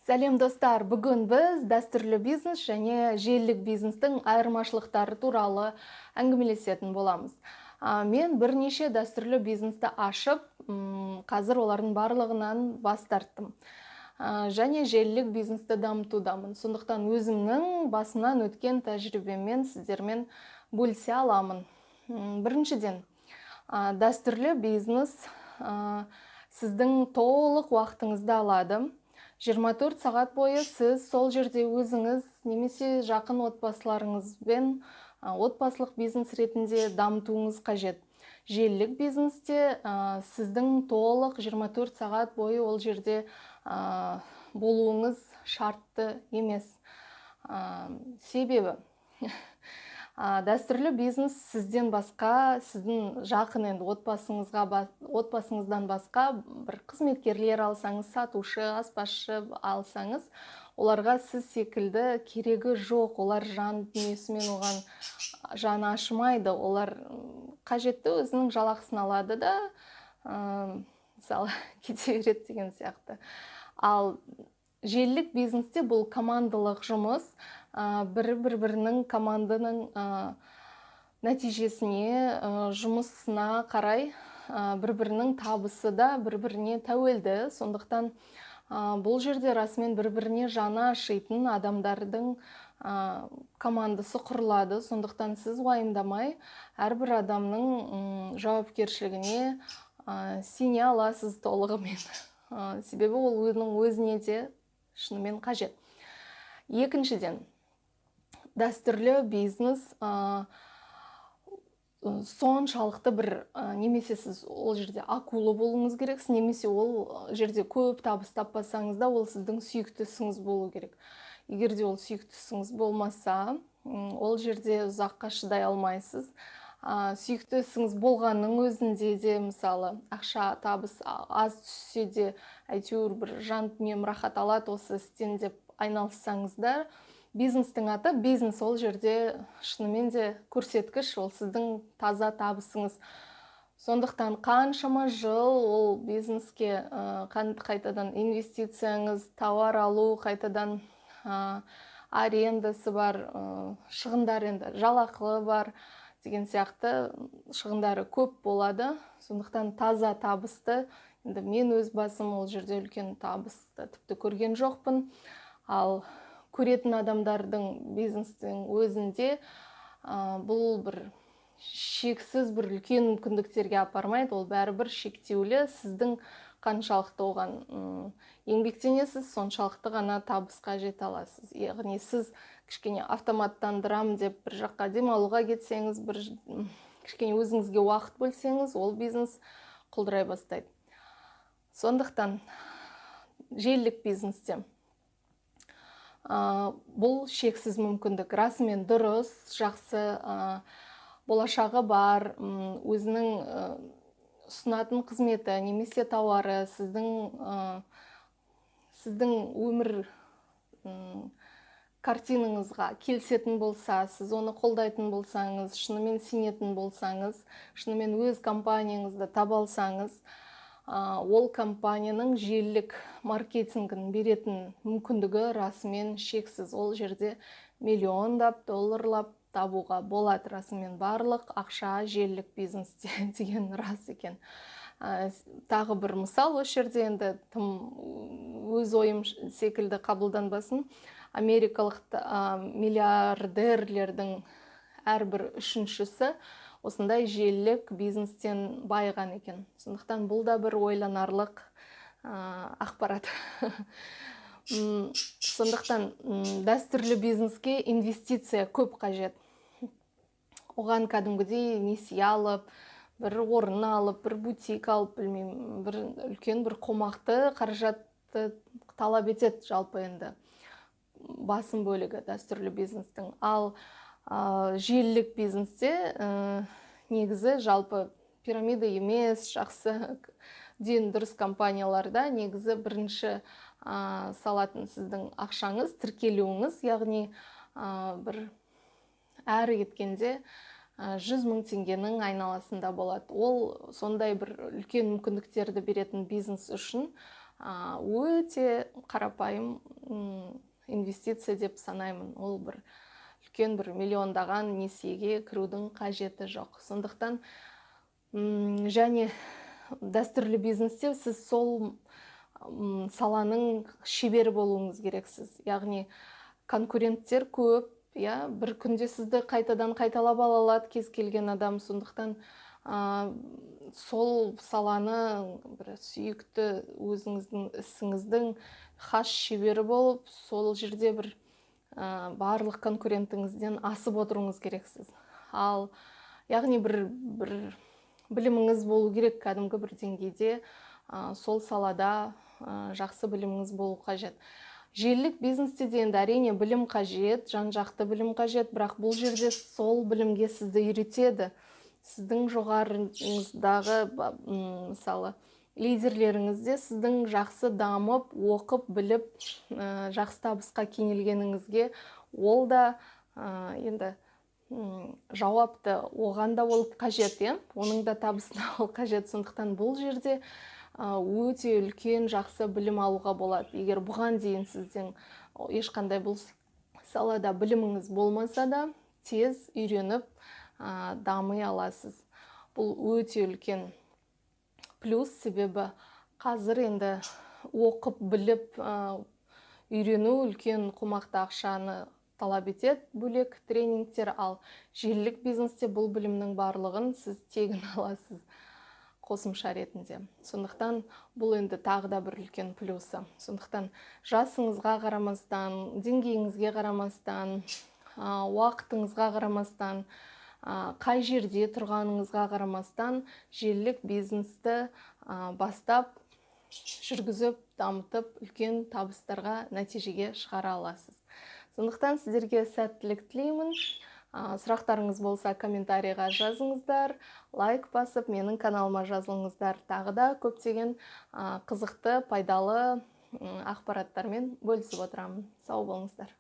Сәлем, достар! Бүгін біз дәстүрлі бизнес және желілік бизнестің айырмашылықтары туралы әңгімелесетін боламыз. Мен бірнеше дәстүрлі бизнесті ашып, қазір олардың барлығынан бас тарттым. Және желілік бизнесті дамытудамын. Сондықтан өзімнің басымнан өткен тәжірибеммен сіздермен бөлісе аламын. Біріншіден, дәстүрлі бизнес сіздің толық уақытыңызды алады. 24 сағат бойы сіз сол жерде өзіңіз немесе жақын отбасыларыңызбен отбасылық бизнес ретінде дамытуыңыз қажет. Желілік бизнесте сіздің толық 24 сағат бойы ол жерде болуыңыз шартты емес. Себебі дәстүрлі бизнес сізден басқа, сіздің жақын енді отбасыңыздан басқа бір қызметкерлер алсаңыз, сатушы, аспазшы алсаңыз, оларға сіз секілді керегі жоқ. Олар жан дүниесімен оған жаны ашымайды. Олар қажетті өзінің жалақысын алады да, мысалы, кете береді деген сияқты. Ал желілік бизнесте бұл командалық жұмыс, бір-бірінің команданың нәтижесіне, жұмысына қарай, бір-бірінің табысы да бір-біріне тәуелді. Сондықтан бұл жерде расымен бір-біріне жаны ашитын адамдардың командасы құрылады. Сондықтан сіз уайымдамай әрбір адамның жауапкершілігіне сене аласыз толығымен. Себебі ол өзінің өзіне де шынымен қажет. Екіншіден, дәстүрлі бизнес соншалықты бір, немесе сіз ол жерде акула болуыңыз керексіз, немесе ол жерде көп табыс таппасаңыз да, ол сіздің сүйікті ісіңіз болу керек. Егер де ол сүйікті ісіңіз болмаса, ол жерде ұзаққа шыдай алмайсыз. Сүйікті ісіңіз болғанның өзінде де, мысалы, ақша табыс аз түссе де, әйтеуір бір жан дүнием рахат алады осы істен деп айналыссаңыз да, бизнестің аты бизнес, ол жерде шынымен де көрсеткіш ол сіздің таза табысыңыз. Сондықтан қаншама жыл ол бизнеске қайтадан инвестицияңыз, тауар алу, қайтадан арендасы бар, шығындар, енді жалақы бар деген сияқты шығындары көп болады. Сондықтан таза табысты енді мен өз басым ол жерде үлкен табысты тіпті көрген жоқпын. Ал көретін адамдардың бизнестің өзінде бұл бір шексіз бір үлкен мүмкіндіктерге апармайды, ол бәрібір шектеулі. Сіздің қаншалықты оған еңбектенесіз, соншалықты ғана табысқа жете аласыз. Яғни сіз кішкене автоматтандырам деп бір жаққа демалуға кетсеңіз, бір кішкене өзіңізге уақыт бөлсеңіз, ол бизнес құлдырай бастайды. Сондықтан желілік бизнесте бұл шексіз мүмкіндік. Расымен дұрыс, жақсы, болашағы бар, өзінің ұсынатын қызметі немесе тауары сіздің өмір картинаңызға келісетін болса, сіз оны қолдайтын болсаңыз, шынымен сенетін болсаңыз, шынымен өз компанияңызды таба алсаңыз, ол компанияның желілік маркетингін беретін мүмкіндігі расымен шексіз. Ол жерде миллиондап долларлап табуға болады. Расымен барлық ақша желілік бизнесте деген рас екен. Тағы бір мысал осы жерде, енді тым өз ойым секілді қабылданбасын. Америкалық миллиардерлердің әрбір үшіншісі осындай желілік бизнестен байыған екен. Сондықтан бұл да бір ойланарлық ақпарат. Сондықтан дәстүрлі бизнеске инвестиция көп қажет. Оған кәдімгідей несие алып, бір орын алып, бір бутик алып, білмеймін, бір үлкен бір қомақты қаражатты талап етеді жалпы енді басым бөлігі дәстүрлі бизнестің. Ал желілік бизнесте негізі жалпы пирамида емес, жақсы ден дұрыс компанияларда негізі бірінші салатын сіздің ақшаңыз, тіркелуіңіз, яғни бір әрі кеткенде 100 мың теңгенің айналасында болады. Ол сондай бір үлкен мүмкіндіктерді беретін бизнес үшін өте қарапайым инвестиция деп санаймын. Ол бір үлкен бір миллиондаған несиеге кірудің қажеті жоқ. Сондықтан және дәстүрлі бизнесте сіз сол саланың шебері болуыңыз керексіз. Яғни конкуренттер көп, иә, бір күнде сізді қайтадан қайталап ала алады кез келген адам. Сондықтан сол саланы бір сүйікті өзіңіздің ісіңіздің хас шебері болып, сол жерде бір барлық конкурентіңізден асып отыруыңыз керексіз. Ал яғни бір біліміңіз болу керек, кәдімгі бір деңгейде сол салада жақсы біліміңіз болу қажет. Желілік бизнесте де енді әрине білім қажет, жан-жақты білім қажет, бірақ бұл жерде сол білімге сізді үйретеді. Сіздің жоғарыңыздағы, мысалы, лидерлеріңіз де сіздің жақсы дамып, оқып, біліп, жақсы табысқа кенелгеніңізге ол да енді жауапты, оған да ол қажет, иә? Оның да табысына ол қажет. Сондықтан бұл жерде өте үлкен жақсы білім алуға болады. Егер бұған дейін сіздің ешқандай бұл салада біліміңіз болмаса да, тез үйреніп, дами аласыз. Бұл өте үлкен плюс, себебі қазір енді оқып, біліп, үйрену үлкен қомақты ақшаны талап етеді, бөлек тренингтер. Ал желілік бизнесте бұл білімнің барлығын сіз тегін аласыз қосымша ретінде. Сондықтан бұл енді тағы да бір үлкен плюсы. Сондықтан жасыңызға қарамастан, деңгейіңізге қарамастан, уақытыңызға қарамастан, қай жерде тұрғаныңызға қарамастан желілік бизнесті бастап, жүргізіп, дамытып, үлкен табыстарға, нәтижеге шығара аласыз. Сондықтан сіздерге сәттілік тілеймін. Сұрақтарыңыз болса, комментарийға жазыңыздар, лайк басып, менің каналыма жазылыңыздар. Тағы да көптеген қызықты, пайдалы ақпараттармен бөлісіп отырамын. Сау болыңыздар.